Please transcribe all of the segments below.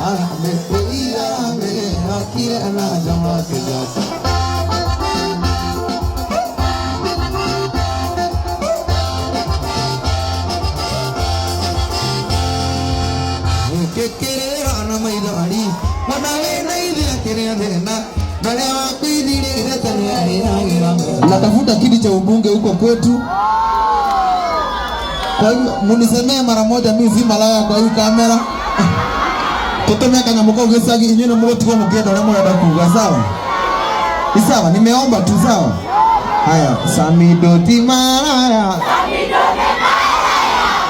Harambee, ĩi harambee, okire na Jomo Kenyatta. Gĩkĩrĩra na maithori ona wĩna ithe akĩrĩa thĩna marĩa wakwĩthirĩre tene arĩagĩra. Natafuta kiti cha ubunge huko kwetu. Kwa hivyo munisemee mara moja, mimi si malaya kwa hii kamera. Tutume kanyamũ kau gĩcagi, inyuĩ nĩ mũgũtigwo mũkĩenda ũrĩa mũrenda kuga, sawa? Ni sawa, nimeomba tu, sawa? Haya, Samido ti malaya.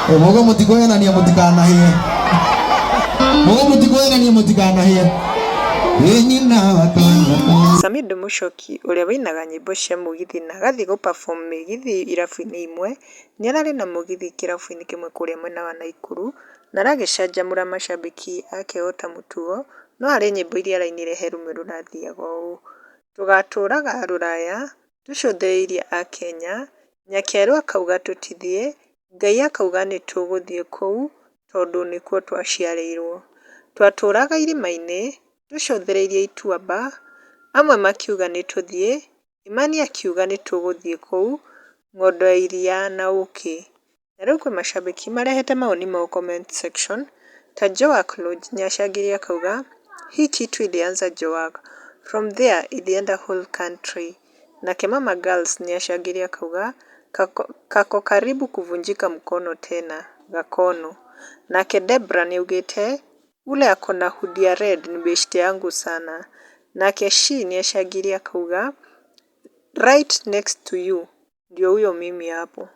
Eh, mugo mũtikũhenania mũtikanahĩe. Mugo mũtikũhenania mũtikanahĩe. Ĩ nyina wa twana. Samido Muchoki ũrĩa wĩinaga nyĩmbo cia mũgithi na agathiĩ gũ perform mĩgithi irabu-inĩ imwe, nĩ ararĩ na mũgithi kĩrabu-inĩ kĩmwe kũrĩa mwena wa Naikuru na aragĩcanjamũra macambĩki ake o ta mũtugo, no harĩ nyĩmbo iria arainire he rumwe rũrathiaga ũũ: Tũgatũraga rũraya, tũcũthĩrĩirie akenya, Nyakerũ akauga tũtithiĩ, Ngai akauga nĩtũgũthiĩ kũu tondũ nĩkuo twaciarĩirwo. Twatũraga irĩma-inĩ, tũcũthĩrĩirie ituamba, amwe makiuga nĩtũthiĩ, Imani akiuga nĩtũgũthiĩ kũu, ng'ondo ya iria na ũkĩ. Na rĩu kwĩ macambĩki marehete mawoni mao comment section ta Joak Lodge nĩacangĩire akauga hii kitu ilianza Joak, from there ilienda whole country. Nake Mama Girls nĩacangĩire akauga kako karibu kuvunjika mkono tena gakono. Nake Debra nĩaugĩte ule ako na hoodie ya red ni beshte yangu sana. Nake She nĩacangĩire akauga right next to you ndio huyo mimi hapo.